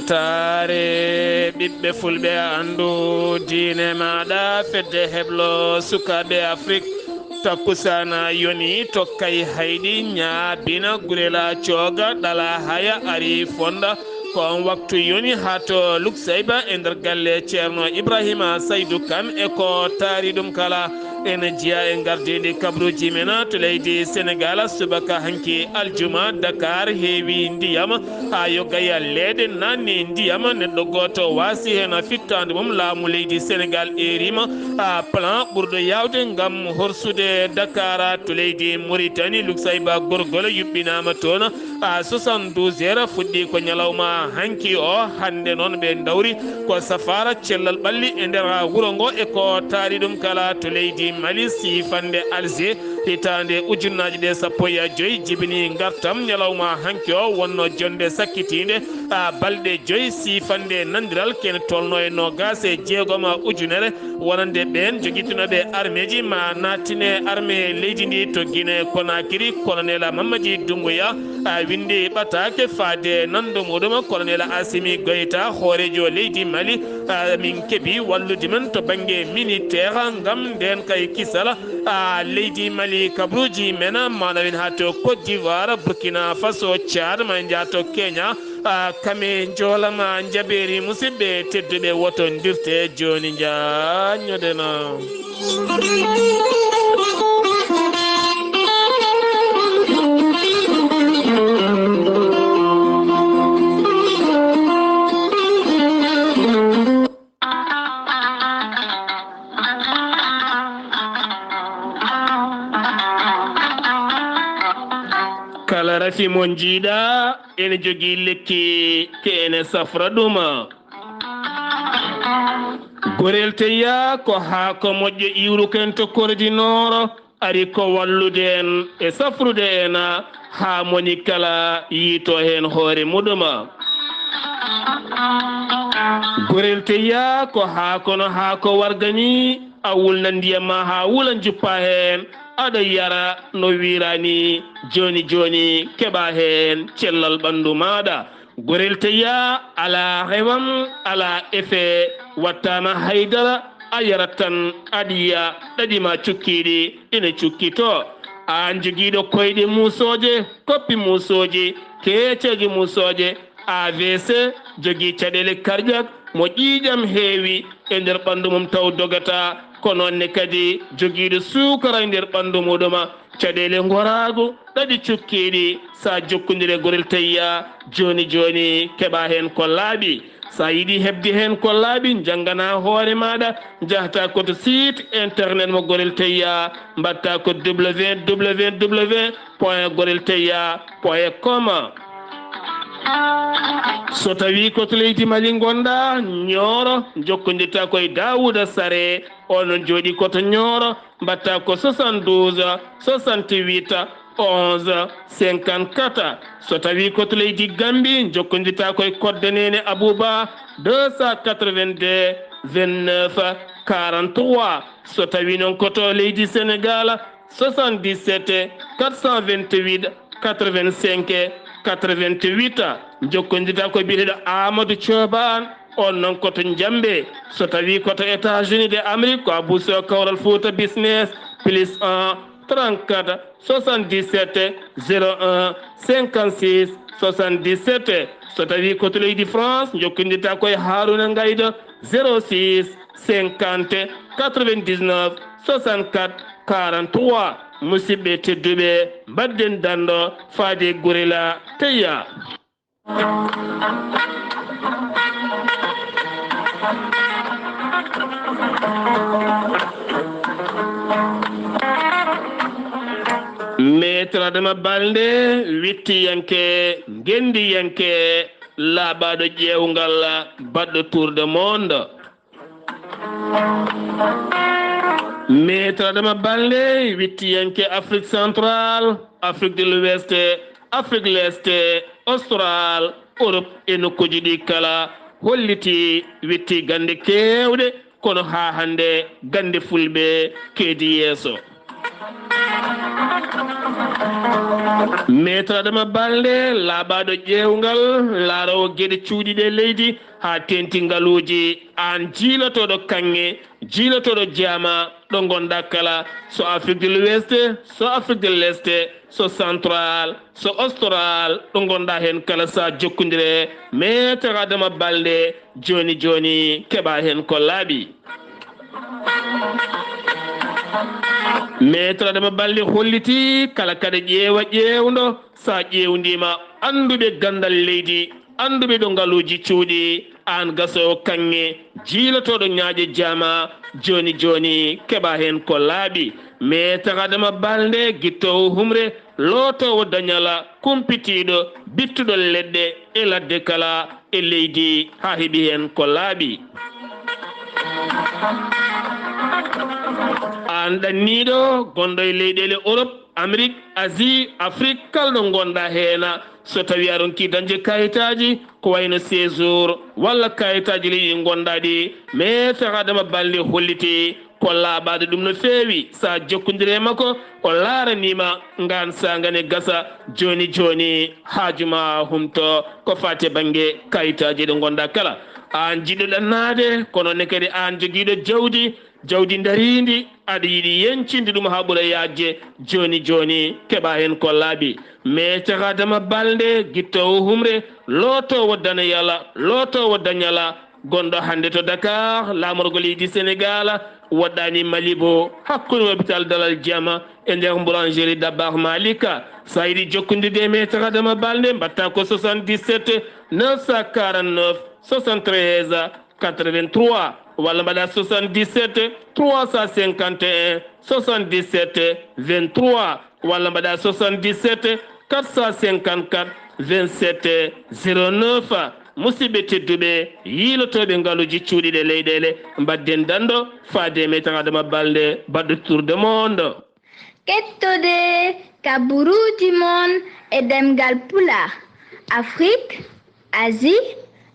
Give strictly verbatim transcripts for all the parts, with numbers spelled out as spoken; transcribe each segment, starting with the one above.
Taare ɓiɓɓe fulɓe, anndu diine maaɗa, fedde heblo sukaaɓe Afrik. Takkusaana yoni to Kayhayɗi, ñaabina Gurela, Cooga, Ɗala, Haya, ari fonda. Ko on waktu yoni haa to Luksayba e nder galle Ceerno Ibrahima Saydu Kan e ko taari ɗum kala. Ene jeyaa e ngardiindi kabruuji men to leydi Senegaal, subaka hanki aljuma, Dakar heewi ndiyam, haa yogaya leeɗe naanni ndiyam. Neɗɗo gooto waasi heen fittaandu mum. Laamu leydi Senegaal eeriima, a, plan ɓurɗo yaawde ngam horsude Dakar to leydi Muritani. Luksayba gorgol yuɓɓinaama toon, a, soixante-douze heures, fuɗɗi ko ñalawma hanki o. Hannde noon ɓe ndawri ko safaara cellal ɓalli e nder wuro ngo e ko taari ɗum kala to leydi Mali, siifande Alger, hitaande ujunnaaje ɗe sappo e joy jibini ngartam. Ñalawma hanki o wonno jonnde sakkitiinde, a, balɗe joy siifande nanndiral, kene tolno e noogaas e jeegom ujunere, wonande ɓeen jogitinooɓe armeeji ma nattine armee leydi ndi to Guinée Conakry, Colonel Mamadi Doumbouya, a, winndi ɓataake faade nanndo muɗum Colonel Assimi Goïta, hooreejo leydi Mali. A, min keɓi wallude men to bannge militaire ngam ndeen kay kisal, a, leydi Mali, kabruuji men, ma nawin haa to Côte d'Ivoire, Burkina Faso, Tchad, ma en njah to Kenya. A, kame njoolama njabeeri, musidɓe tedduɓe, woto ndirte jooni, njaññoden. Kala rafi mo njiiɗa ene jogii lekki ke ene safra ɗum. Gorel teya ko haako moƴƴo iwruken to Kore di Nooro, ari ko wallude en e safrude en haa moni kala yiito heen hoore muɗum. Gorel teya ko haako no haako warga ni, a wulna ndiyam ma haa wula, njuppa heen, aɗa yara no wiiraani. Jooni jooni keɓa heen cellal ɓanndu maaɗa. Gorel teya alaa rewam, alaa effet, wattaama haydara, a yarat tan, aɗa yiya ɗaɗi ma cukkiiɗi ina cukkitoo. Aan jogiiɗo koyɗe muusooje, koppi muusooji, keeceeje muusooje, A V C, jogii caɗeele cardiaque, mo ƴiiƴam heewi e nder ɓanndu mum taw dogataa, ko noon ne kadi jogiiɗo suukara e nder ɓanndu muɗum, caɗeele ngoraagu, ɗaɗi cukkiiɗi, so a jokkondire gorel teya, jooni jooni keɓa heen ko laaɓi. So a yiɗi heɓde heen ko laaɓi, njanngana hoore maaɗa, njahta ko to site internet mo gorel teya, mbaɗta ko W W W point gorel teya point com. So tawii ko to leydi Mali ngonɗa, Ñooro, njokkondirta ko e Daawuda Sare, onon jooɗi ko to Ñooro, mbaɗta ko soixante-douze, soixante-huit, onze, cinquante-quatre. So tawii ko to leydi Gambi, njokkondirta ko e kodde neene Abuba, deux cent quatre-vingt-deux, vingt-neuf, quarante-trois. So tawii noon ko to leydi Senegaal, soixante-dix-sept, quatre cent vingt-huit, quatre-vingt-cinq, quatre-vingt-huit. Njokkondirta ko biyeteeɗo Amadou Thioban, on noon ko to Njambe. So tawii ko to États-Unis de Amérique, ko Abou Sow Kawral Fouta Business, plus un, trente-quatre, soixante-dix-sept, zéro un, cinquante-six, soixante-dix-sept. So tawii ko to leydi France, njokkondirta ko e Harouna Ngaydo, zéro six, cinquante, quatre-vingt-dix-neuf, soixante-quatre, quarante-trois. Musidɓe tedduɓe, mbaɗden danndo faade gorilla teya. Maître Adama Balde, wittiyanke, ngenndiyanke, laaɓaaɗo ƴeewngal, baɗɗo Tour de Monde. Maître Adama Balde, wittiyanke Afrique Centrale, Afrique de l'Ouest, Afrique l'Est, Austral, Europe e nokkuuji ɗi kala, holliti, witti gannde keewɗe, kono haa hannde gannde fulɓe keedi yeeso. Maître Adama Balde, laaɓaaɗo ƴeewngal, laaroowo geɗe cuuɗiiɗe leydi, haa teeŋti ngaluuji. Aan jiilotooɗo kaŋŋe, jiilotooɗo jaama, ɗo ngonɗaa kala, so Afrique de l'Ouest, so Afrique de l'Est, so Central, so Austral, ɗo ngonɗaa heen kala, so a jokkondire Maître Adama Balde, jooni jooni, keɓaa heen ko laaɓi. Maître Adama Balde hollitii kala kaɗa ƴeewa ƴeewndo, so a ƴeewndiima annduɓe ganndal leydi, annduɓe ɗo ngaluuji cuuɗi, aan gasoowo kaŋŋe, jiilotooɗo ñaaƴe jaama, jooni jooni, keɓaa heen ko laaɓi. Maître Adama Balde, gittoowo humre, lootoowo dañal, kumpitiiɗo, bittuɗo leɗɗe e ladde kala e leydi, haa heɓi heen ko laaɓi. Aan ɗanniiɗo, gonɗo e leyɗeele Europe, Amérique, Asie, Afrique, kala ɗo ngonɗaa heen, so tawii a ronkii dañde kayitaaji, ko wayno séjour walla kayitaaji leydi ɗi ngonɗaa ɗi, Maître Adama Balde hollitii ko laaɓaaɗo ɗum no feewi. So a jokkondire e makko, o laaranii ma ngaan saanga ne gasa, jooni jooni haaju ma humto ko faati e bannge kayitaaji ɗi ngonɗaa kala. Aan jiɗɗo ɗannaade, kono ne kadi aan jogiiɗo jawdi, jawdi ndariindi, aɗa yiɗi yeñcinde ɗum haa ɓura yaajde, jooni jooni keɓaa heen ko laaɓi. Maître Adama Balde, gittoowo humre, lootoowo danayal, lootoowo dañal, gonɗo hannde to Dakar, laamorgo leydi Senegaal, woɗɗaani Malibo, hakkunde hôpital Dalal Jam e nder boulangerie Dabakh Malika. So a yiɗi jokkondirde e Maître Adama Balde, mbaɗtaa ko soixante-dix-sept neuf cent quarante-neuf soixante-treize quatre-vingt-trois, walla mbaɗaa soixante-dix-sept trois cent cinquante et un soixante-dix-sept vingt-trois, walla mbaɗaa soixante-dix-sept quatre cent cinquante-quatre vingt-sept zéro neuf. Musidɓe tedduɓe, yiilotooɓe ngaluuji cuuɗiiɗe leyɗeele, mbaɗden danɗo faade e Maître Adama Balde, baɗɗo Tour de Monde. Kettude kabaruuji mon e ɗemngal Pulaar, Afrik, Asie,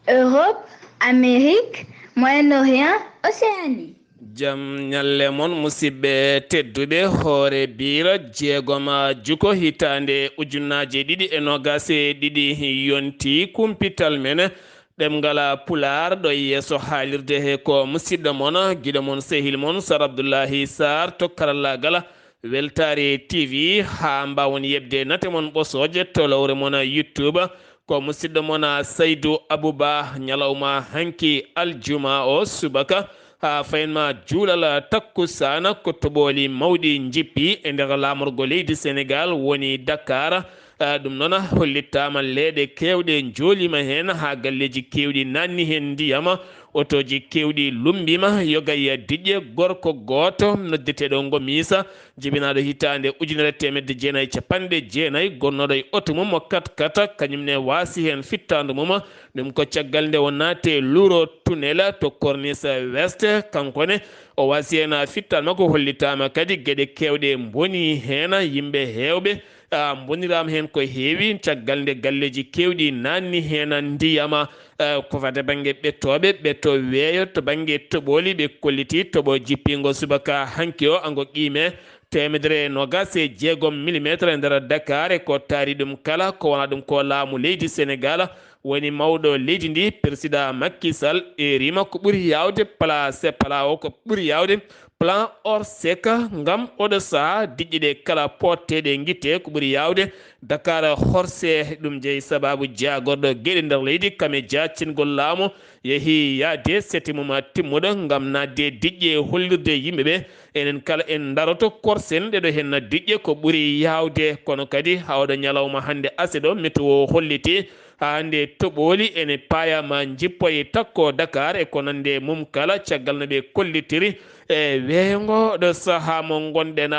Europe, Amérique, Moyen-Orient, Océanie. Jam ñalle mon, musidɓe tedduɓe. Hoore biira jeegom juko hitaande ujunnaaje ɗiɗi e noogaas e ɗiɗi yonti kumpital men ɗemngal Pulaar. Ɗo e yeeso haalirde he ko musidɗo mon, giɗo mon, sehil mon, Sar Abdullahi Sarr to karallaagal Weltaare T V, haa mbaawon yeɓde nate mon ɓosooje to lowre mon YouTube. Ko musidɗo mon Saydu Abuba. Ñalawma hanki aljuma o subaka, haa fayin ma juulal takkusaana, ko toɓooli mawɗi njippi e nder laamorgo leydi Senegaal, woni Dakar. Ah, ɗum noon hollittaama, leeɗe keewɗe njooliima heen, haa galleeji keewɗi naatni heen ndiyam, otooji keewɗi lummbiima, yoga e diƴƴe, gorko gooto noddeteeɗo Ngomiisa, jibinaaɗo hitaande ujunere teemedde jeenayi e capanɗe jeenayi, gonnooɗo e oto mum kat-kat, kañum ne waasi heen fittaandu mum. Ɗum ko caggal nde o naati e Luro Tunnel to Corniche Ouest, kanko ne o waasi heen fittaandu makko. Hollitaama kadi geɗe keewɗe mbonii heen, yimɓe heewɓe, ah, mboniraama heen ko heewi, caggal nde galleeji keewɗi naatni heen ndiyam. Eh, ko fate bannge ɓettooɓe, ɓetto weeyo to bannge toɓooli, ɓe kolliti toɓo jippiingo subaka hanki o, ango qiime teemedere e noogaas e jeegom millimetre e nder Dakar, e ko taari ɗum kala, ko wona ɗum ko laamu leydi Senegaal, woni mawɗo leydi ndi, Persidaa Makki Sall, eerima ko ɓuri yaawde, pala se pala o ko ɓuri yaawde, plan Orsec, ngam oɗo sahaa diƴƴe ɗe kala potteɗe ngitte ko ɓuri yaawde. Dakar horse, ɗum jeyi sababu jaagorɗo geɗe nder leydi, kame jaacingol laamu, yehi yaade seti mum timmuɗo ngam naatde diƴƴe e hollirde yimɓe ɓe. Enen kala en daroto korsen ɗeɗo henna diƴƴe ko ɓuri yaawde, kono kadi hawɗo ñalawma hannde aseɗo météo holliti haa nde toɓooli ene paaya ma njippoye takko Dakar e ko nande mum kala, caggal no ɓe kollitiri e weeyo ngo ɗo sahaa mo ngonɗen.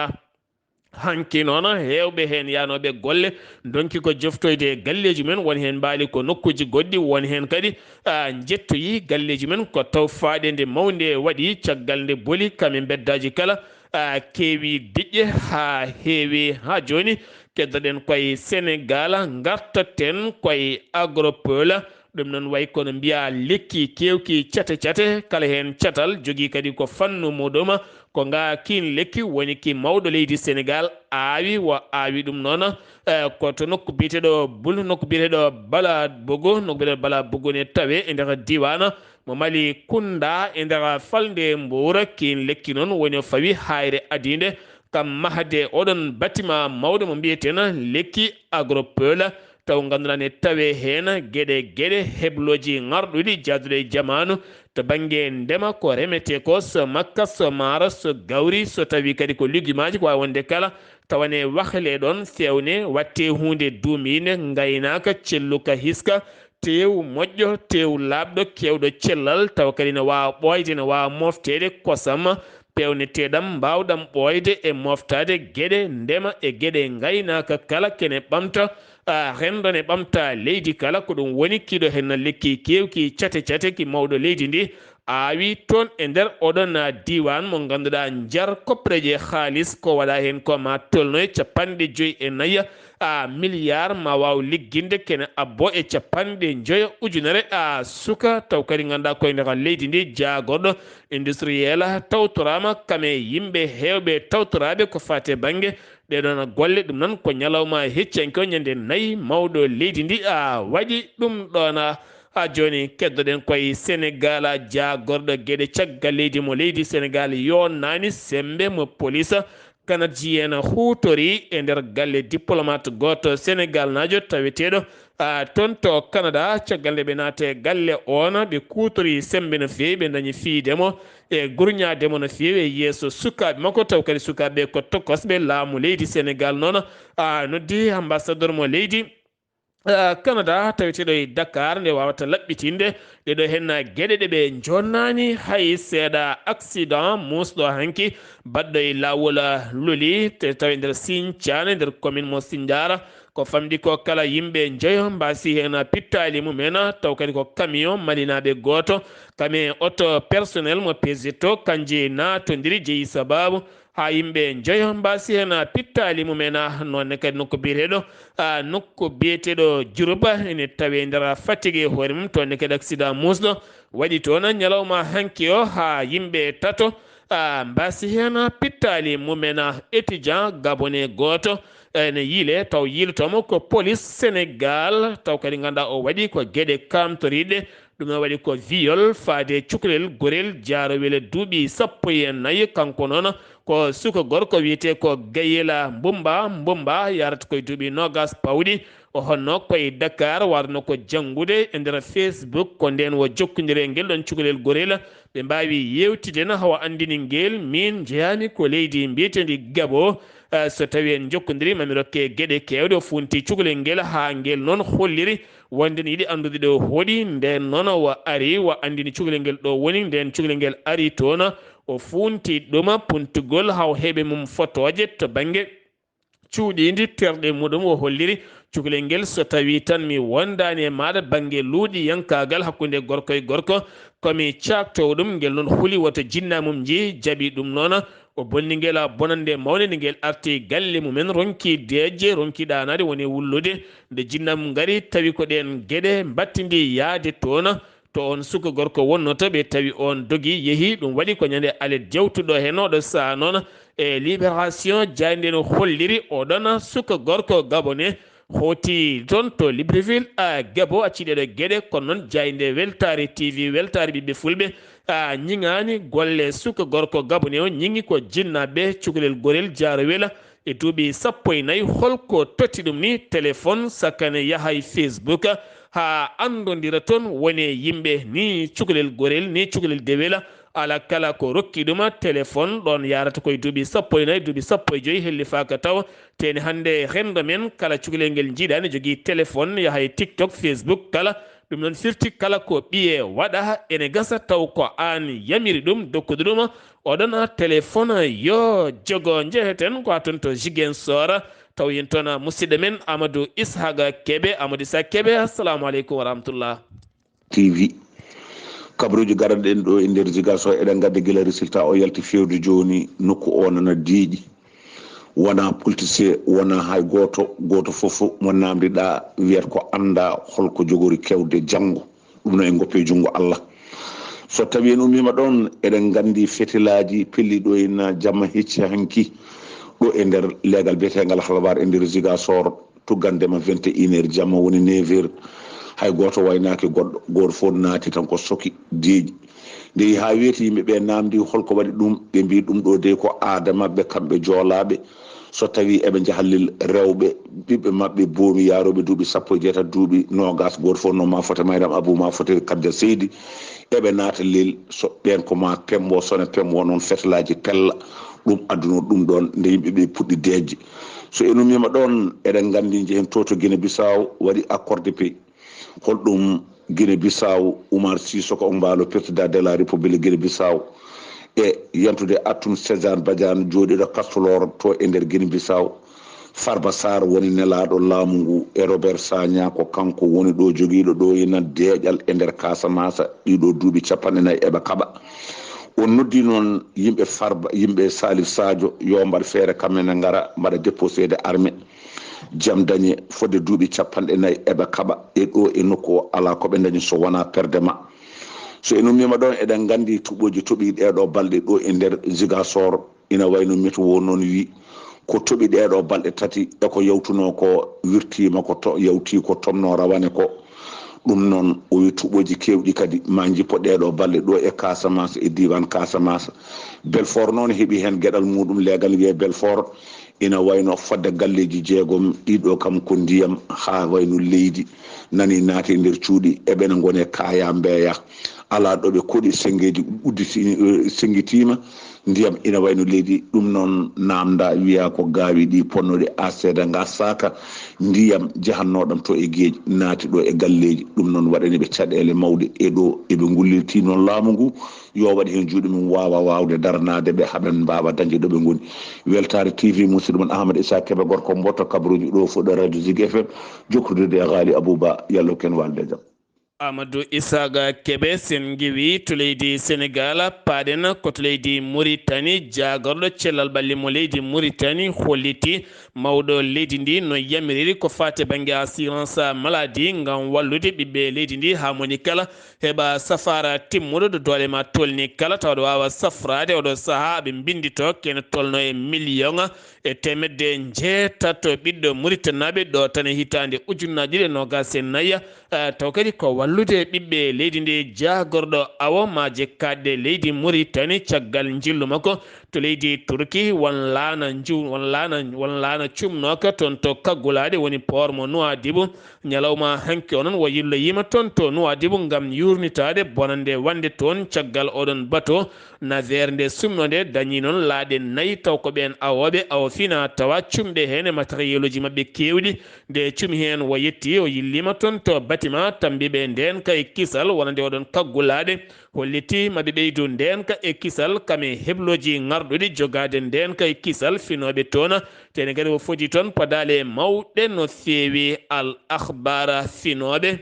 Hanki noon, heewɓe heen yaanooɓe golle ndonki ko joftoyde e galleeji men, won heen mbaali ko nokkuuji goɗɗi, won heen kadi, a, njettoyi galleeji men ko taw faaɗeende mawnde waɗi caggal nde boli kam e mbeddaaji kala, a, keewi diƴƴe haa heewi. Haa jooni, keddoɗen koye Senegaal, ngartaten koye Agropole. Ɗum noon wayi kono mbiyaa lekki keewki cate cate, kala heen catal jogii kadi ko fannu muɗum. Ko nga kiin lekki woni ki mawɗo leydi Senegal aawi, wa aawi ɗum noon, eh, ko to nokku biyeteeɗo Bul, nokku biyeteeɗo Bala Bogo, nokku biyeteeɗo Bala Bogo ne tawe e nder diiwaan mo Mali Kunda e nder falnde Mbuur. Kiin lekki noon woni o fawi haayre adiinde kam mahde oɗon bâtiment mawɗo mo mbiyeteeɗo lekki Agropole, taw ngannduɗaa ne tawe heen geɗe geɗe heblooji ŋarɗuɗi jaaduɗo e jamaanu to bannge ndema, ko remetee ko so makka, so maaro, so gawri, so tawi kadi ko lugumaaji ko waawi wonde kala, tawa ne wahle ɗoon, feewne, waɗtee huunde duumiinde, ngaynaaka, celluka, hiska, teewu moƴƴo, teewu laaɓɗo, keewɗo cellal, tawa kadi ne waawa ɓooyde, ne waawa moofteede kosam peewneteeɗam, mbaawɗam ɓooyde e mooftaade geɗe ndema e geɗe ngaynaaka kala, kene ɓamta, a, renndo ne ɓamta leydi kala. Ko ɗum woni kiɗo heen lekki keewki cate cate ki mawɗo leydi ndi aawi toon e nder oɗon, a, diiwaan mo ngannduɗaa njar koppareeje haalis ko waɗa heen ko ma tolno e capanɗe joyi e nayi, a, miliyaar ma waaw ligginde kene abbo e capanɗe njoyo ujunere, a, suka taw kadi ngannduɗaa koye nder leydi ndi jaagorɗo industriel tawtoraama kam e yimɓe heewɓe tawtoraaɓe ko faati e bannge ɗee ɗoon golle. Ɗum noon ko ñalawma heccanke o ñande nayi mawɗo leydi ndi, a, waɗi ɗum ɗoon, a, haa jooni keddoɗen koye Senegal, a, jaagorɗo geɗe caggal leydi mo leydi Senegal yonnaani semmbe mo police Canadien huutori e nder galle diplomate gooto Senegalnaajo taweteeɗo, a, toon to Canada, caggal nde ɓe naati e galle oon, ɓe kuutori semmbe no feewi, ɓe ndañi fiyde mo e gurñaade mo no feewi e yeeso sukaaɓe makko, taw kadi sukaaɓe ko tokosɓe. Laamu leydi Senegal noon, a, noddi ambassadeur mo leydi, a, Canada taweteeɗo e Dakar nde waawata laɓɓitinde ɗee ɗoo heen geɗe ɗe ɓe jonnaani hay seeɗa. Accident muusɗo hanki baɗɗo e laawol, a, Luli, te tawi nder Sinthiane, nder commune mo Sindiara. Ko famɗi ko kala yimɓe njoyo mbaasi heen pittaali mumen, taw kadi ko camion malinaaɓe gooto, kam e oto personnel mo Peugeot, kanji naatondiri jeyi sabaabu haa yimɓe njoyo mbaasi heen pittaali mumen. Noon ne kadi nokku biyeteeɗo, a, nokku biyeteeɗo Diourouba ene tawi e nder Fatick e hoore mum, toon ne kadi accident muusɗo waɗi toon ñalawma hanki o haa yimɓe tato, a, mbaasi heen pittaali mumen. Étudiant gabonais gooto ene yiile, taw yiilotooma ko police Senegal, taw kadi ngannduɗaa o waɗi ko geɗe kaamtoriiɗe. Ɗum ne waɗi ko viol faade cukalel gorel jaarowel duuɓi sappo e nayi. Kanko noon ko suka gorko wiyetee ko Gayela Mbumba. Mbumba yarata koye duuɓi noogas pawɗi. O honno koye Dakar, warno ko janngude e nder Facebook, ko ndeen o jokkondiri e ngel ɗoon cukalel gorel. Ɓe mbaawi yeewtidena hawa anndini ngel miin njeyaami ko leydi mbiyeteendi Gabo. Eh, so tawii en njokkondirii, mami rokke geɗe keewɗe. O funti cukalel ngel haa ngel noon holliri wonde ne yiɗi anndude ɗo o hoɗi. Ndeen noon o ari, o anndini cukalel ngel ɗo woni. Ndeen cukalel ngel ari toon, o funti ɗum puntugol haa o heɓi mum fotooje to bannge cuuɗiindi terɗe muɗum. O holliri cukalel ngel, so tawii tan mi wondaani e maaɗa bannge luuɗiyankaagal hakkunde gorko e gorko, ko mi caaktoowo ɗum. Ngel noon huli woto jinnaa mum nji, jaɓi ɗum noon. O bonni ngel haa bonannde mawnde, nde ngel arti galle mumen, ronki deeƴde, ronki ɗaanaade, woni wullude. Nde jinnaa mum ngari, tawi ko ɗeen geɗe mbattindi yahde toon, to oon suka gorko wonnoo to, ɓe tawi oon dogi, yehi. Ɗum waɗi ko ñande alet jawtuɗo heen, oɗo sahaa noon e Libération, jaaynde no holliri oɗon suka gorko gabonais hooti toon to Libreville, a, Gabo, accii ɗeeɗo geɗe. Kono noon jaaynde Weltaare T V, Weltaare Ɓiɓɓe Fulɓe, a, ñiŋaani golle suka gorko gabonais o, ñiŋi ko jinnaaɓe cukalel gorel jaarowel e duuɓi sappo e nayi. Holko totti ɗum ni? Téléphone, sakkane yaha e Facebook, haa anndondira toon, wone yimɓe ni cukalel gorel, ni cukalel dewel, ala kala ko rokki ɗum téléphone. Ɗoon yarata koye duuɓi sappo e nayi, duuɓi sappo e joyi hellifaaka taw. Teeni hannde renndo men, kala cukalel ngel njiiɗaa ne jogii téléphone, yaha e TikTok, Facebook, kala. Ɗum noon firti kala ko ɓiye waɗa, ene gasa taw ko aan yamiri ɗum, dokkude ɗum oɗon téléphone. Yo jogo njeheten ko haa toon to Ziguinchor, taw yen toon musidɗo men Amadou Ishaqa Kebe. Amadou Ishaqa Kebe, assalamu aleykum wa rahmatullah. T V. Kabaruuji garanɗi en ɗo e nder Ziguinchor, eɗen ngadda gila résultat o yalti fewde jooni, nokku o nana deeƴi. Wonaa politicien, wonaa hay gooto, gooto fof mo naamndiɗaa wiyata ko anndaa holko jogori kewde janngo. Ɗum no en ngoppi e junngo Allah. So tawii en ummiima ɗoon, eɗen nganndi fetilaaji pelliiɗo ina jamma hecci hanki ɗo e nder leegal biyeteengal Halbar e nder Ziguinchor, tuggandema vingt et une heures jamma, woni neuf heures, hay gooto waynaaki goɗɗo, gooto fof naati tan ko soki deeƴi. Nde yehi haa weeti, yimɓe ɓe naamndi hol ko waɗi ɗum, ɓe mbii ɗum ɗo dey ko aada maɓɓe kamɓe joolaaɓe. So tawii eɓe njaha lil rewɓe, ɓiɓɓe maɓɓe boomi yaarooɓe duuɓi sappo e jeetati, duuɓi noogaas, gooto fof no ma fote Maydam Abou, ma fote Kadja Seydi, eɓe naata lil, so ɓeen ko ma pembo, sone pembo, noon fetelaaji pella, ɗum adduno ɗum ɗoon nde yimɓe ɓe puɗɗi deeƴde. So en ummiima ɗoon, eɗen nganndi njehen to to Guinée Bissau waɗi accord de paix. Holɗum Guinée Bissau, Umar Sissoco Embaló, président de la République Guinée Bissau, e yantude Atum César Badiane, jooɗiiɗo kastoloor to e nder Guinée Bissau. Farba Sarr woni nelaaɗo laamu ngu, e Robert Sagna, ko kanko woni ɗo jogiiɗo ɗo ina deeƴal e nder Casamance ɗiɗo duuɓi capanɗe nayi eɓe kaɓa. On noddi noon yimɓe Farba, yimɓe Salif Sadio, yo mbaɗ feere kamɓe ne ngara mbaɗa déposé de armée. Jam dañe fodde duuɓi capanɗe nayi eɓe kaɓa, e ɗo e nokku o alaa ko ɓe dañi so wonaa perde ma. So en ummiima ɗoon, eɗen nganndi tuuɓooji toɓi ɗee ɗo balɗe ɗo e nder Ziguinchor, ina wayno météo noon wi ko toɓi ɗee ɗo balɗe tati e ko yawtunoo ko wirtiima ko to, yawti ko tonnoo rawane ko. Ɗum noon, o wi tuuɓooji keewɗi kadi ma njippo ɗee ɗo balɗe ɗo e Casamance, e diiwaan Casamance. Belfort noon heɓi heen geɗal muuɗum, leegal wiyee Belfort, ina wayno fodde galleeji jeegom, ɗiɗo kam ko ndiyam, haa wayno leydi nani naati e nder cuuɗi, eɓena ngone kaaya mbeeya. Alaa ɗo ɓe koɗi, senngeeji udditi-, senngitiima, ndiyam ina wayno leydi. Ɗum noon naamnda, wiya ko gaawi ɗi ponnoɗi asteede ngasaaka, ndiyam jahannooɗam to e geeƴi naati ɗo e galleeji. Ɗum noon waɗani ɓe caɗeele mawɗe e ɗo eɓe ngullirti noon laamu ngu, yo waɗ heen juuɗe mum, waawa waawde daranaade ɓe, haa ɓe mbaawa dañde ɗo ɓe ngoni. Weltaare T V, musidɗo mon Ahmad Issa Kebe, gorko Mboto, kabaruuji ɗo fuɗɗo Radio Zik F M, jokkondirde e Ghali Abouba, yallo ken walde jam. Amadou Isaaga Kebe, sen ngewi to leydi Senegal, paaɗen ko to leydi Muritani, jaagorɗo cellal ɓalli mo leydi Muritani holliti mawɗo leydi ndi no yamiriri ko faati bannge assurance maladie ngam wallude ɓiɓɓe leydi ndi haa moni kala heɓa safaara timmuɗo ɗo doole ma tolni kala, tawa ɗo waawa safraade oɗo sahaa. Ɓe mbinndito kene tolno e million e teemedde njeetato ɓiɗɗo Muritaninaaɓe ɗo tan e hitaande ujunnaaji ɗiɗi e noogaas e nayi. Eh, taw kadi ko wallude ɓiɓɓe leydi ndi. Jaagorɗo awo maaje kaaɗɗe leydi Muritani caggal njillu makko to leydi Turki, won laana nju-, won laana, won laana cumnooka toon to Kaggulaaɗe, woni port mo Nuwaadibu. Ñalawma hanki o noon o yilloyiima toon to Nuwaadibu ngam yuurnitaade bonannde wonnde toon caggal oɗon bato Nazeer nde sumnoo nde dañii noon laaɗe nayi, taw ko ɓeen awooɓe awo fina tawa cumɓe heen e matériel uji maɓɓe keewɗi. Nde cumi heen o yetti, o yilliima toon to bâtiment tambiiɓe ndeenka e kisal, wonande oɗon Kaggulaaɗe, holliti maɓe ɓeydu ndeenka e kisal, kam e heblooji ŋarɗuɗi jogaade ndeenka e kisal finooɓe toon. Tene kadi o foti toon padaale mawɗe no feewi. Al Akhbar finooɓe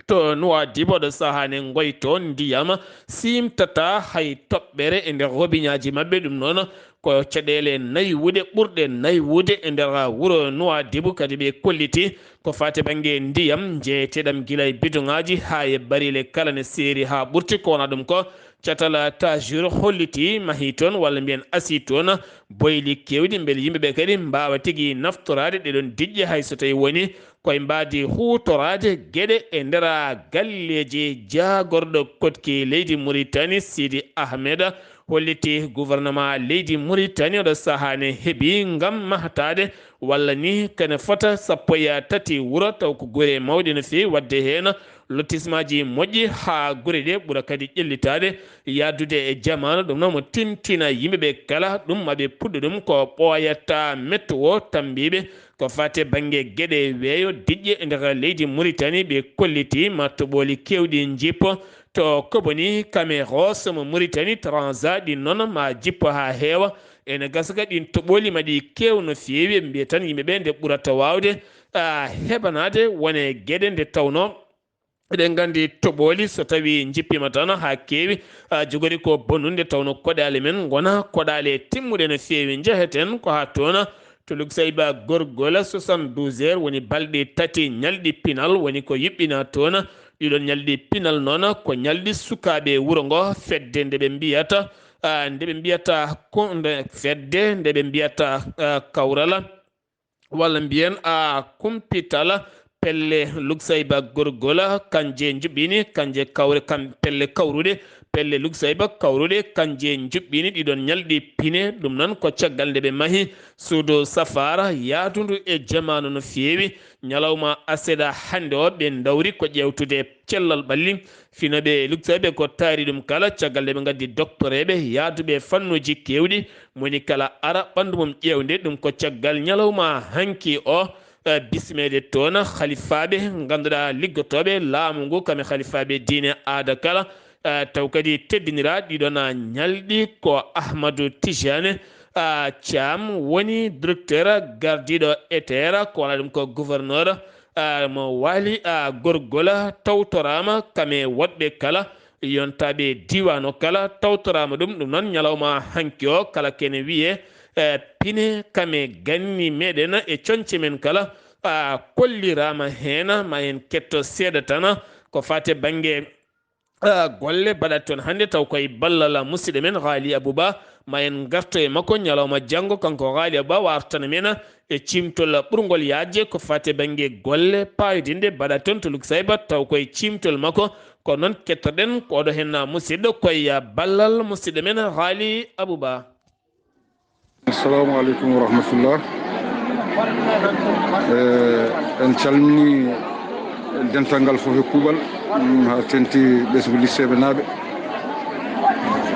to Nuwaadibu oɗo sahaa ne ngoyto ndiyam, siimtata hay toɓɓere e nder robiñaaji maɓɓe. Ɗum noon ko caɗeele naywuɗe, ɓurɗe naywude e nder wuro Nuwaadibu. Kadi ɓe kolliti ko faati bannge ndiyam, jeyeteeɗam gila e bidoŋaaji haa e bariile kala ne seeri haa ɓurti. Ko wona ɗum ko catal Tajur holliti, mahi toon walla mbiyen asi toon boyli keewɗi, mbele yimɓe ɓe kadi mbaawa tigi naftoraade ɗeɗon diƴƴe, hay so tawi woni koye mbaadi huutoraade geɗe e nder galleeji. Jaagorɗo koɗki leydi Muritani, Sidi Ahmed, holliti gouvernement leydi Muritani oɗo sahaa ne heɓi ngam mahtaade walla ni kene fota sappo e tati wuro, taw ko gure mawɗe no feewi, waɗde heen lotissement ji moƴƴi haa gure ɗe ɓura kadi ƴellitaade, yahdude e jamaanu. Ɗum noon mo tintina yimɓe ɓe kala ɗum maɓe puɗɗo ɗum ko ɓooyata metto o tambiiɓe. Ko faati bannge geɗe weeyo diƴƴe e nder leydi Muritani, ɓe kolliti ma toɓooli keewɗi njippo to Koboni, Kameros mo Muritani, Transa, ɗin noon ma jippo haa heewa. Ene gasa kadi ɗin toɓooli ma ɗi keew no feewi, ɓe mbiya tan yimɓe ɓe nde ɓurata waawde, a, heɓanaade wone geɗe nde tawnoo eɗen nganndi toɓooli so tawii njippiima tan haa keewi, a, jogori ko bonnude, tawnoo koɗaali men ngonaa koɗaali timmuɗe no feewi. Njeheten ko haa toon to Luxaïba Gorgol, soixante-douze heures, woni balɗe tati ñalɗi pinal, woni ko yuɓɓinaa toon Ɗiɗon ñalɗi pinal noon ko ñalɗi sukaaɓe wuro ngo, fedde nde ɓe mbiyata, ah, nde ɓe mbiyata ko-, nde, fedde nde ɓe mbiyata, ah, Kawrala, walla mbiyen, ah, Kumpitala, pelle Luksayba Gorgola, kanje njuɓɓini, kanje kawre, kam, pelle kawruɗe, pelle Luksayba kawruɗe, kanje njuɓɓini ɗiɗon ñalɗi pine. Ɗum noon ko caggal nde ɓe mahi suudu safaara yahdundu e jamaanu no feewi. Ñalawma aseɗa hannde o, ɓe ndawri ko ƴeewtude cellal ɓalli. Finooɓe luksayɓe ko taari ɗum kala, caggal nde ɓe ngaddi doktoreeɓe yahduɓe fannuuji keewɗi, moni kala ara ɓanndu mum ƴeewde. Ɗum ko caggal ñalawma hanki o, eh, bismeede toon halifaaɓe ngannduɗaa liggotooɓe laamu ngu, kam e halifaaɓe diine aada kala, eh, taw kadi teddinira ɗiɗon ñalɗi ko Ahmadu Tijane, ah, Thiam woni directeur gardiiɗo E T R, ko wala ɗum ko gouverneur, ah, mo Waali, ah, Gorgola tawtoraama, kam e woɗɓe kala, yontaaɓe diiwaan o kala tawtoraama ɗum. Ɗum noon, ñalawma hanki o, kala kene wiyee, eh, pine kam e ganni meɗen e coñce men kala, ah, kolliraama heen. Ma en ketto seeɗa tan ko faate bannge ah, golle mbaɗat toon hannde, taw koye ballal musidɗo men Haali Abou Ba. Ma en ngarto e makko ñalawma janngo, kanko Haali Abou Ba wartana men e ciimtol ɓurngol yaajde ko faati e bannge golle paayodinɗe mbaɗat toon to Luksayba, taw koye ciimtol makko. Ko noon kettoɗen ko oɗo heen musidɗo koye ballal musidɗo men Haali Abou Ba. Assalamu aleykum wa rahmatullah. Eh, en calmini dental ngal fof e kuuɓal, mm, haa tenti ɓesngu listeeɓe naaɓe.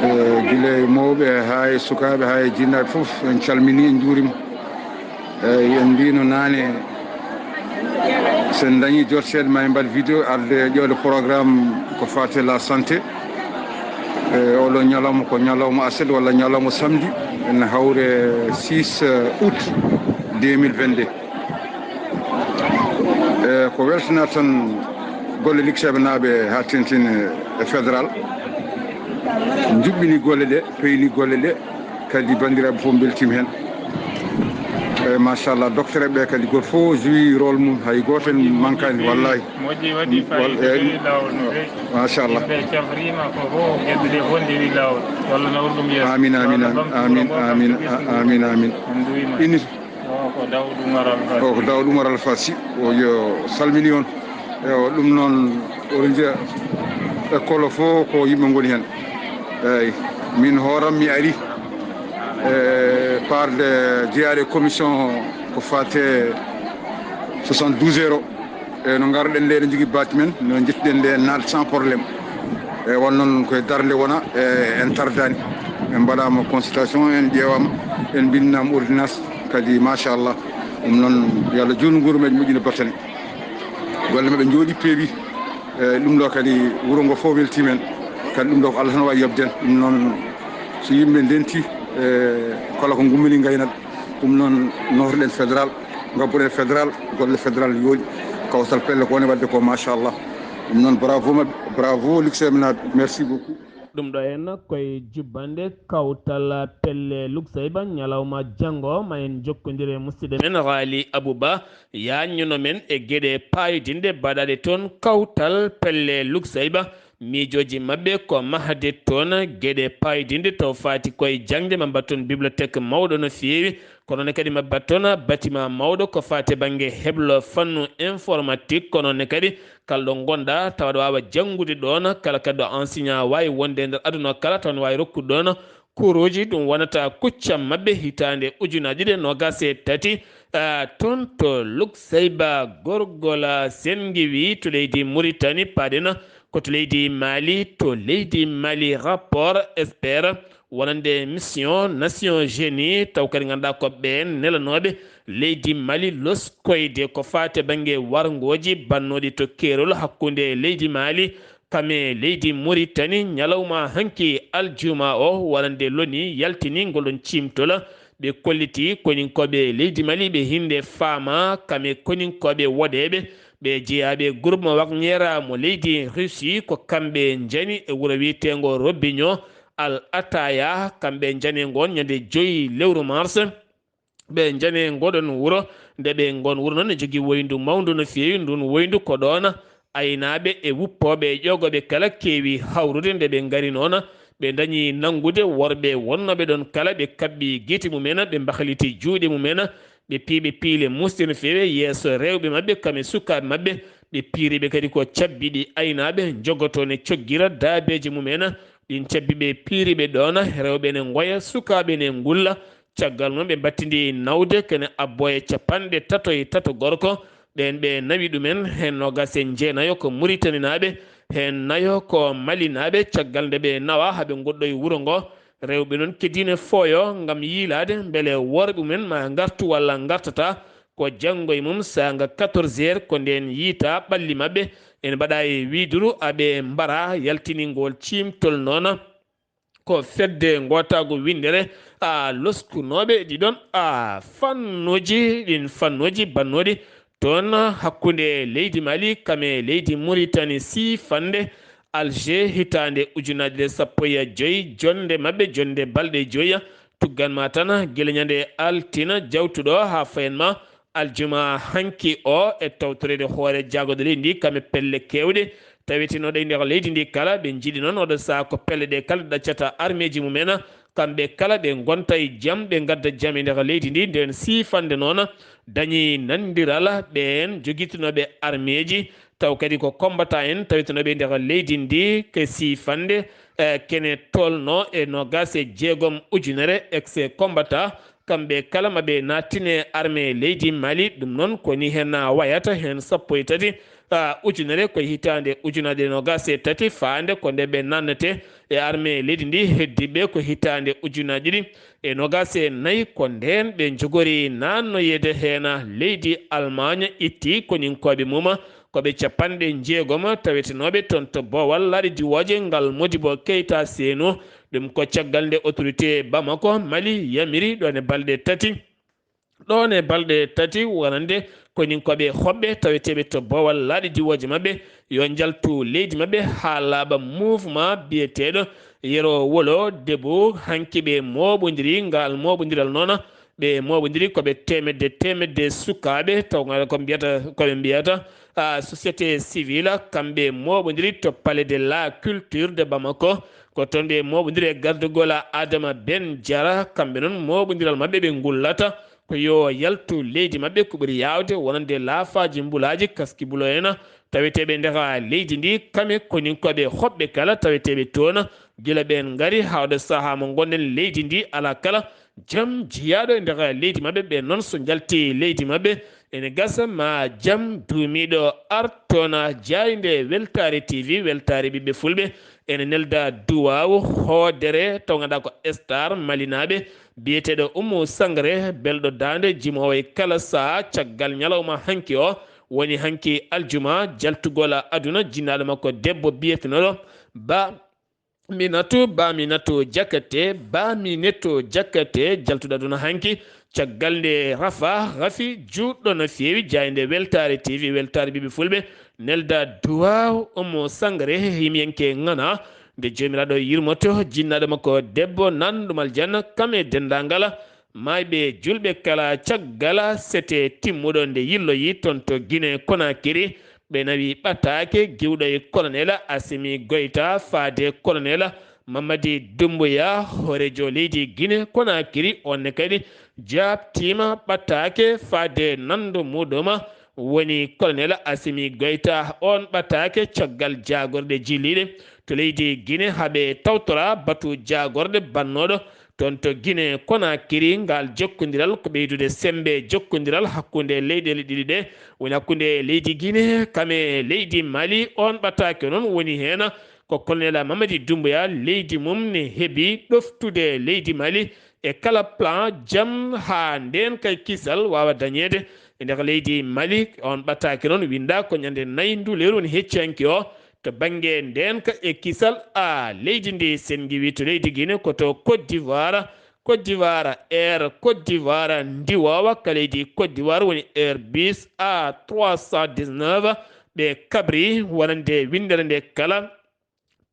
Eh, gila e mawɓe haa e sukaaɓe haa e jinnaaɓe fof, en calmini, en njuurima. Eyi, en mbino naane, so en dañi jot seeɗa ma en mbaɗ vidéo arde ƴeewde programme ko faati la santé. E oɗo ñalawma ko ñalawma aset walla ñalawma samedi, ene hawre six août deux mille vingt-deux. E ko weltana tan golle Likseeɓe naaɓe haa tentin e fédéral. Njuɓɓini golle ɗe, peyni golle ɗe, kadi banndiraaɓe fof mbeltiima heen. Eyi, machallah, docteur ɓe kadi, gooto fof joui rôle mum, hay gooto en mankaani, wallahi. Moƴƴi, waɗi fayida, rewi laawol no feewi. Machallah. Yimɓe cafriima ko fof, geɗe ɗe fof ndewi laawol. Yo Allah nawru ɗum yeeso. Amin, amin, amin, amin, amin, amin, amin. En nduwiima. Ini. O ko Daawuda Umar Alfasi. O ko Daawuda Umar Alfasi. O yo salmini on. Ewa, ɗum noon, oɗo njiya école fof ko yimɓe ngoni heen. Eyi, min hooram mi ari, e, par de jeyaade commission ko faate soixante-douze euro. E, no ngarɗen nde, eɗen njogii bac men, no njettuɗen nde, en naat sans problème. E, won noon koye darnde wona, e, en tardani. En mbaɗaama consultation, en ƴeewaama, en mbinnama ordonnance, kadi machallah. Ɗum noon, yo Allah juutnu nguuru meeje, moƴƴina battane. Golle maɓɓe njooɗi, peewi. E, ɗum ɗo kadi, wuro ngo fof weltiima en. Kadi ɗum ɗo ko Allah tan waawi yoɓde en. Ɗum noon, so yimɓe ndenti, e, kala ko ngummini ngaynat. Ɗum noon, nootoɗen fédéral, ngabbuɗen fédéral, golle fédéral yooɗi. Kawtal pelle ko woni waɗde ko, machallah. Ɗum noon, bravo maɓɓe, bravo Likseeɓe naaɓe. Merci beaucoup. Ɗum ɗo en koye jubbannde kawtal pelle Luksayba ñalawma janngo, ma en njokkondire musidɗo men Haali Abou Ba, yaajnuno men e geɗe paayodinɗe baɗaɗe toon kawtal pelle Luksayba. Miijooji maɓɓe ko mahde toon geɗe paayodinɗe taw faati koye jaŋde, ma mbaɗ toon bibliothèque mawɗo no feewi, kono ne kadi ma mbaɗ toon bâtiment mawɗo ko faati e bannge heblo fannu informatique, kono ne kadi kala ɗo ngonɗaa, tawa aɗa waawa janngude ɗoon, kala kadi ɗo enseignant waawi wonde e nder aduna o kala, tawa ne waawi rokkude ɗoon kuuruuji. Ɗum wonata kuccam maɓɓe hitaande ujunaaji ɗiɗi e noogaas e tati, ah, toon to Luksayba Gorgola Senngiwi to leydi Muritani, paaɗen ko to leydi Mali, to leydi Mali rapport expert wonande mission Nations Unies, taw kadi ngannduɗaa ko ɓeen nelanooɓe leydi Mali loskoyde ko faati e bannge warngooji bannooɗi to keerol hakkunde leydi Mali kam e leydi Muritani. Ñalawma hanki aljuma o, wonande loni yaltini ngol ɗon ciimtol, ɓe kolliti koninkooɓe leydi Mali ɓe hinnde faama kam e koninkooɓe woɗeeɓe, ɓe jeyaaɓe groupe mo Wagner mo leydi Russie, ko kamɓe njani e wuro wiyeteengo Robinho Al Ataya, kamɓe njani e ngoon ñande joyi lewru mars. Ɓe njani e ngoɗon wuro, nde ɓe ngoon wuro noon ne jogii woyndu mawndu no feewi, ndun woyndu ko ɗoon Aynaaɓe e wuppooɓe e ƴoogooɓe kala keewi hawrude nde ɓe ngari noon. Ɓe ndañi nanngude worɓe wonnooɓe ɗoon kala, ɓe kaɓɓi gite mumen, ɓe mbahliti juuɗe mumen, ɓe piiɓe piile musde no feewi yeeso rewɓe maɓɓe, kam e sukaaɓe maɓɓe. Ɓe piiri ɓe kadi ko cabbi ɗi aynaaɓe njogotoo ne coggira daabeeji mumen. Ɗiin cabbi ɓe piiri ɓe ɗoon, rewɓe ne ngoya, sukaaɓe ne ngulla. Caggal mum, ɓe mbattindi nawde kene abbo e capanɗe tato e tato gorko. Ɓeen ɓe nawi ɗumen heen noogaas e jeenayo ko Muritaninaaɓe, heen nayo ko Malinaaɓe. Caggal nde ɓe nawa haa ɓe ngoɗɗoyi wuro ngo, rewɓe noon keddiino fooyo ngam yiilaade mbele worɓe mumen ma ngartu walla ngartataa. Ko janngo e mum saanga quatorze heures, ko ndeen yiytaa ɓalli maɓɓe ene mbaɗa e wiiduru, aɓe mbara yaltini ngol ciimtol noon. Ko fedde ngootaagu winndere a loskunooɓe ɗiɗon a fannuuji, ɗiin fannuuji bannooɗi toon hakkunde leydi Mali kam e leydi Muritani siifannde Alger hitaande ujunaaji ɗiɗi e sappo e joy, jonnde maɓɓe, jonnde balɗe joya, tuggan ma tan gila ñande altine jawtuɗo haa fayan ma aljuma hanki o, e tawtoreede hoore jaagorɗe leydi ndi kam e pelle keewɗe tawetenooɗe e nder leydi ndi kala. Ɓe njiɗi noon oɗo sahaa ko pelle ɗe kala ɗaccata armeeji mumen, kamɓe kala ɓe ngonta e jam, ɓe ngadda jam e nder leydi ndi. Nden siifannde noon dañi nanndiral ɓeen jogitinooɓe armeeji, taw kadi ko combattant en tawetenooɓe e nder leydi ndi, ke siifannde, eh, kene tolno e noogaas e jeegom ujunere ex-combattant. Kamɓe kala ma ɓe nattine armée leydi Mali. Ɗum noon ko ni heen wayata, heen sappo e tati, ah, ujunere ko hitaande ujunaaje noogaas e tati, faande ko nde ɓe nannete e armée leydi ndi, heddiiɓe ko hitaande ujunaaje ɗiɗi e noogaas e nayi, ko ndeen ɓe njogori naannoyeede heen leydi Almaañ, itti koninkooɓe mum ko ɓe capanɗe jeegom tawetenooɓe toon to boowal laaɗe diwooje ngal Modibo Keita Seno. Ɗum ko caggal nde autorité Bamako, Mali, yamiri ɗoon e balɗe tati, ɗoon e balɗe tati wonande koninkooɓe hoɓɓe taweteeɓe to boowal laaɗe diwooje maɓɓe yo njaltu leydi maɓɓe haa laaɓa. Mouvement biyeteeɗo Yero Wolo Debout, hanki ɓe mooɓondiri. Ngal mooɓondiral noon, ɓe mooɓondiri ko ɓe teemedde teemedde sukaaɓe, taw ngal ko mbiyata, ko ɓe mbiyata, ah, société civile, kamɓe mooɓondiri to Palais de la Culture de Bamako. Ko toon ɓe mooɓondiri e gardagol Adama Ben Diarra. Kamɓe noon mooɓondiral maɓɓe ɓe ngullata ko yo yaltu leydi maɓɓe, ko ɓuri yaawde wonande laafaaji mbulaaji, kaski bulo en, taweteeɓe nder leydi ndi, kame koninkooɓe hoɓɓe kala taweteeɓe toon, gila ɓeen ngari haa oɗo sahaa mo ngonɗen leydi ndi alaa kala jam jiyaaɗo e nder leydi maɓɓe. Ɓeen noon so njalti leydi maɓɓe, ene gasa ma jam duumiiɗo ar toon. Jaaynde Weltaare T V, Weltaare Ɓiɓɓe Fulɓe, ene nelda duwaaw hoodere taw ngannduɗaa ko star malinaaɓe biyeteeɗo Oumou Sangaré, belɗo daande, jimoowo e kala sahaa caggal ñalawma hanki o, woni hanki aljuma, jaltugol aduna, jinnaaɗo makko debbo biyetenooɗo Ba Minatu, Ba Minatu Jakate, Ba Mineto Jakate, jaltuɗo aduna hanki, caggal nde rafa, rafi juutɗo no feewi, jaaynde Weltaare T V, Weltaare Ɓiɓɓe Fulɓe, nelda duwaaw Oumou Sangaré, yimiyanke ŋana, nde Joomiraaɗo yurmoto, jinnaaɗo makko debbo, nanɗum aljanna, kam e denndaangal maayɓe juulɓe kala. Caggal sete timmuɗo nde yilloyi toon to Guinée Conakry, ɓe nawi ɓataake giwɗo e colonel Assimi Goïta faade colonel Mamadi Doumbouya, hooreejo leydi Guinée Conakry. On ne kadi jaabtiima ɓataake faade nanndo muuɗum, woni colonel Assimi Goïta. On ɓataake caggal jaagorɗe jilliiɗe to leydi Guinée, haa ɓe tawtora batu jaagorɗe bannooɗo toon to Guinée Conakry. Ngal jokkondiral ko ɓeydude semmbe jokkondiral hakkunde leyɗeele ɗiɗi ɗe, woni hakkunde leydi Guinée kam e leydi Mali. On ɓataake noon woni heen ko colonel Mamadi Doumbouya, leydi mum ne heɓi ɗoftude leydi Mali e kala plan jam haa ndeen kay kisal waawa dañeede e nder leydi Mali. On ɓataake noon winnda ko ñande nayi ndu lewru woni hecci hanki o to bannge ndeenka e kisal a leydi ndi. Sen ngiwi to leydi Guinée ko to Côte d'Ivoire, Côte d'Ivoire, Air Côte d'Ivoire ndiwoowa ka leydi Côte d'Ivoire woni Airbus A trois cent dix-neuf, ɓe kabri wonande winndere nde kala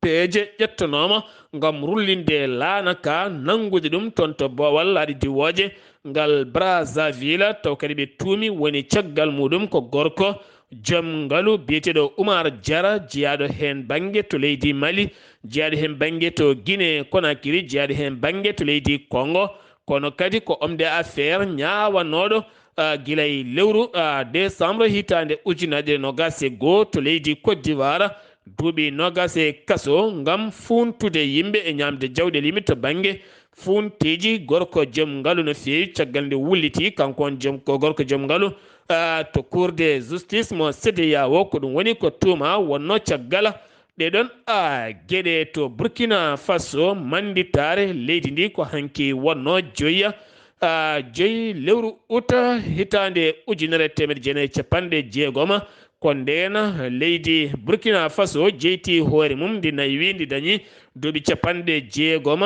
peeje ƴettonooma ngam rullinde laana ka, nanngude ɗum toon to boowal laaɗe diwooje ngal Brazzaville, taw kadi ɓe tuumi woni caggal muuɗum ko gorko Joom ngalu biyeteeɗo Umar Jara, jeyaaɗo heen bannge to leydi Mali, jeyaaɗo heen bannge to Guinée Conakry, jeyaaɗo heen bannge to leydi Congo. Kono kadi ko homme d'affaires ñaawanooɗo, ah, gila e lewru, ah, décembre hitaande ujunere e noogaas e goo to leydi Côte d'Ivoire, duuɓi noogaas e kaso ngam fuuntude yimɓe e ñaamde jawɗeele yimɓe to bannge fuunteeji. Gorko joom ngalu no feewi, caggal nde wulliti, kanko on joom, ko gorko joom ngalu, ah, to Cour de justice mo CEDEAO. Ko ɗum woni ko tuuma wonnoo caggal ɗee ɗoon, ah, geɗe to Burkina Faso, mannditaare leydi ndi ko hanki wonnoo joyi, ah, joyi lewru uta hitaande ujunere e teemedde jeenayi e capanɗe jeegom. Ko ndeen leydi Burkina Faso jeyti hoore mum, ndi naywii, ndi dañi duuɓi capanɗe jeegom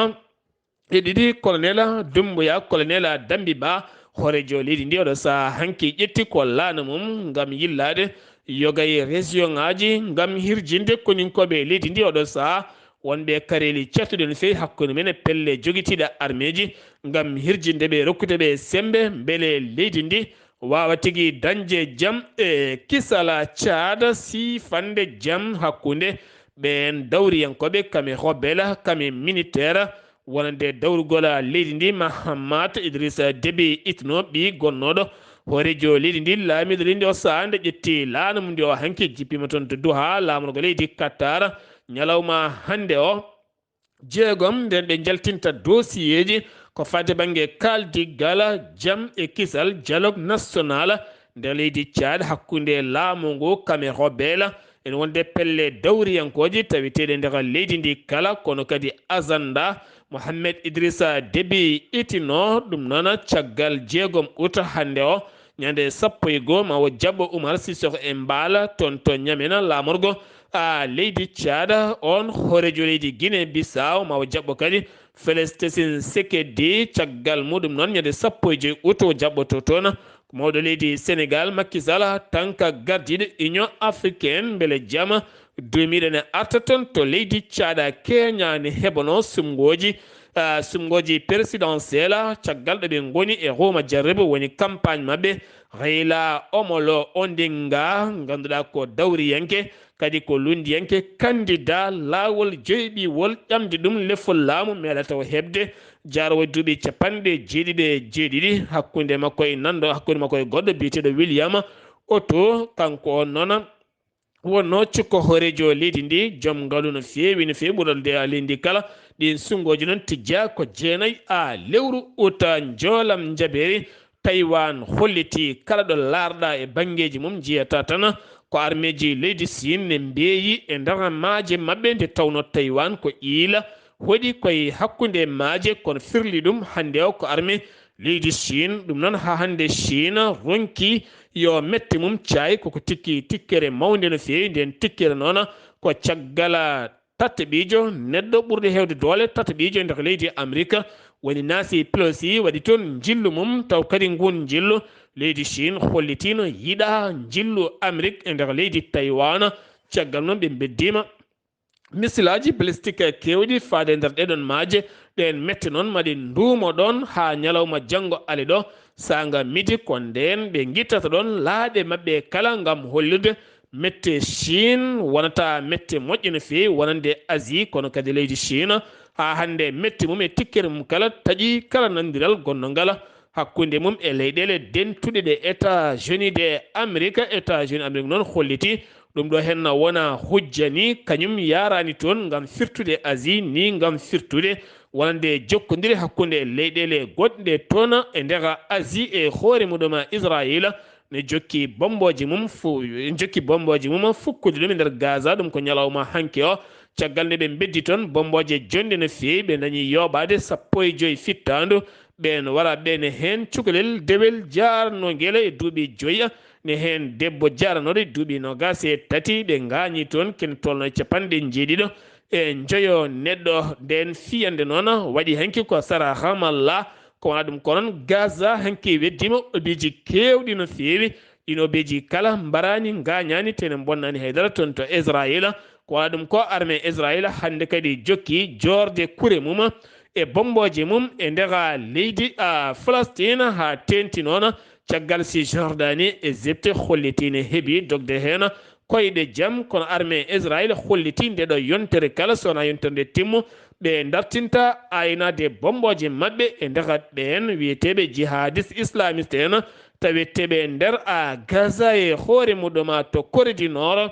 e ɗiɗi. Colonel Doumbouya, Colonel Dambi Ba, hooreejo leydi ndi oɗo sahaa hanki ƴetti ko laana mum ngam yillaade yoga e région ŋaaji ngam hirjinde koninkooɓe leydi ndi oɗo sahaa wonɓe kareeli ceertuɗi no feewi hakkunde mum e pelle jogitiiɗe armeeji ngam hirjinde ɓe, rokkude ɓe semmbe mbele leydi ndi waawa tigi dañde jam e kisal. Caada siifande jam hakkunde ɓeen dawriyankooɓe, kame rebelle, kame militaire, wonande dawrugol leydi ndi, Mahamat Idrissa Déby Itno, ɓii gonnooɗo hooreejo leydi ndi, laamiiɗo leydi ndi o sahaa nde ƴetti laana mum ndi o hanki, jippiima toon to Doha, laamorgo leydi Qatar, ñalawma hannde o. Jeegom, nden ɓe njaltinta dosiyeeji ko faati bannge kaaldiggal jam e kisal, dialogue national, nder leydi Tchad hakkunde laamu ngu, kame rebelle, ene wonde pelle dawriyankooje taweteeɗe nder leydi ndi kala, kono kadi agenda Mohamed Idrissa Déby Itno. Ɗum noon, caggal jeegom ut hannde o, ñande sappo e goo, ma o jaɓɓo Umar Sissoco Embaló toon to Ñamena, laamorgo, a, leydi Caada. On hooreejo leydi Guinée Bissau, ma o jaɓɓo kadi Félix Tshisekedi. Caggal muɗum noon, ñande sappo e joy ut, o jaɓɓoto toon ko mawɗo leydi Sénégal, Macky Sall, tan ka gardiiɗo Union Africaine, mbele jam duumiiɗo ne arta toon to leydi Caada. Kenya ne heɓano sumngooji, ah, sumngooji présidentielle, caggal ɗo ɓe ngoni e Roma Jarribo, woni campagne maɓɓe. Raila Amolo Odinga, ngannduɗaa ko dawriyanke, kadi ko lunndiyanke, candidat laawol joyɓiwol ƴamde ɗum lefol laamu, meeɗata o heɓde, jaaroowo duuɓi capanɗe jeeɗiɗi e jeeɗiɗi, hakkunde makko e nanndo, hakkunde makko e goɗɗo biyeteeɗo William Otto. Kanko on noon wonnoo cukko hooreejo leydi ndi, joom ngalu no feewi, no feewi, ɓurɗo nde a leydi kala. Ɗiin sumngooji noon tijjaa ko jeenayi a lewru ut. Njoolam njabeeri Taïwan hollitii kala ɗo laarɗaa e banngeeji mum, njiyataa tan ko armeeji leydi Siin ne mbeeyi e nder maaje maɓɓe, nde tawnoo Taïwan ko iila hoɗi koye hakkunde maaje, kono firli ɗum hannde o ko armee leydi Siin. Ɗum noon, haa hannde Siin ronki yo mette mum caay, koko tikki tikkere mawnde no feewi. Nden tikkere noon ko caggal tataɓiijo, neɗɗo ɓurɗo heewde doole tataɓiijo e nder leydi Amerik, woni Nancy Pelosi, waɗi toon njillu mum, taw kadi nguun njillu leydi Siin hollitiino yiɗaa njillu Amerik e nder leydi Taïwan. Caggal noon ɓe mbeddiima misilaaji balistik keewɗi faade e nder ɗeɗon maaje. Ɗeen mette noon maɗi nduumo ɗoon haa ñalawma janngo ale ɗo, saanga midi, ko ndeen ɓe ngittata ɗoon laaɗe maɓɓe kala ngam hollirde mette Siin wonata mette moƴƴe no feewi wonande Asie, kono kadi leydi Siin haa hannde mette mum e tikkere mum kala taƴi kala nanndiral gonnongal hakkunde mum e leyɗeele dentuɗe ɗe États-Unis de Amérique. États-Unis Amérique noon holliti ɗum ɗo henna wona hujja ni, kañum yaarani toon ngam firtude Asie, ni ngam firtude wonande jokkondire hakkunde leyɗeele goɗɗe toon e nder Asie. E hoore muɗum Israël ne jokki bombooji mum fu-, jokki bombooji mum fukkude ɗum e nder Gaza, ɗum ko ñalawma hanki o. Caggal nde ɓe mbeddi toon bombooje jonde no feewi, ɓe dañi yooɓaade sappo e joy fittaandu. Ɓeen wara ɓeen heen cukalel dewel jaaranoo ngel e duuɓi joyi, ne heen debbo jaaranooɗo e duuɓi noogaas e tati, ɓe ngaañi toon, kene tolno e capanɗe njeeɗiɗo e njoyo neɗɗo. Ndeen fiyande noon waɗi hanki ko sara Ramallah, ko wona ɗum ko noon Gaza hanki weddiima obiiji keewɗi no feewi. Ɗiin obiiji kala mbaraani, ngaañaani, tene mbonnaani haydara toon to Israël. Ko wona ɗum ko armée Israël hannde kadi jokki joorde kure mum e bommbooje mum e nder leydi a Falastiin, haa teeŋti noon caggal si Jordani, Égypte holliti ne heɓi dogde heen koyɗe jam, kono armée Israël holliti nde ɗo yontere kala so wonaa yontere nde timmo, ɓe dartinta aynaade bommbooje maɓɓe e nder ɓeen wiyeteeɓe jihadiste islamiste en, taweteeɓe nder a Gaza e hoore muɗum to Corée du Nord.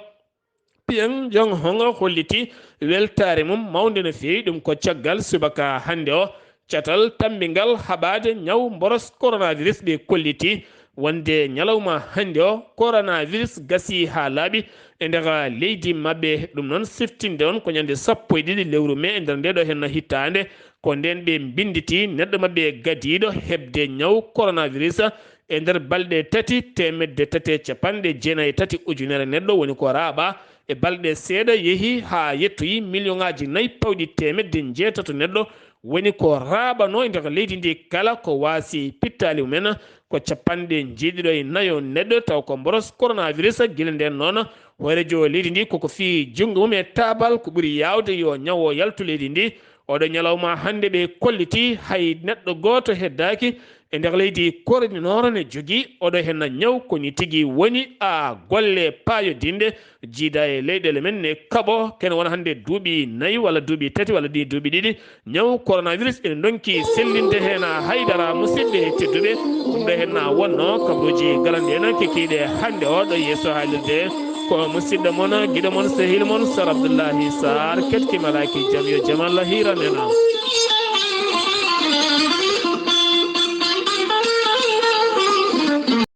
Pyongyang holliti weltaare mum mawnde no feewi, ɗum ko caggal subaka hannde o, catal tammbingal haɓaade ñaw mboros coronavirus ɓe kolliti wonde ñalawma hannde o, coronavirus gasi haa laaɓi e nder leydi maɓɓe. Ɗum noon siftinde on ko ñande sappo e ɗiɗi lewru mee e nder nde ɗo henna hittaande, ko ndeen ɓe mbinnditi neɗɗo maɓɓe gadiiɗo heɓde ñaw coronavirus e nder balɗe tati, teemedde tati e capanɗe jeenayi e tati ujunere neɗɗo woni ko raaɓa. E balɗe seeɗa yehi haa yettoyi miliyoŋaaji nayi pawɗi teemedde njeetato neɗɗo woni ko raaɓanoo e nder leydi ndi kala, ko waasi pittaali mumen ko capanɗe njeeɗiɗo e nayo neɗɗo, taw ko mboros coronavirus. Gila ndeen noon, hooreejo leydi ndi koko fii junngo mum e taabal ko ɓuri yaawde yo ñaw o yaltu leydi ndi. Oɗo ñalawma hannde ɓe kolliti hay neɗɗo gooto heddaaki e nder leydi Corée du Nord ne jogii oɗo henna ñaw, ko ni tigi woni a golle paayodinɗe jiida e leyɗeele men ne kaɓo. Ken wona hannde duuɓi nayi walla duuɓi tati walla ɗi duuɓi ɗiɗi, ñaw coronavirus ene ndonki sellinde heen haydara. Musidɓe tedduɓe, ɗum ɗo heen na wonno kabaruuji garanɗi en kekiiɗe hannde o ɗo yeeso haalirde. Ko musidɗo mon, giɗo mon, sehil mon, Sar Abdullahi Sar, keɗki malaaki jam yo jam Allah hiiran en.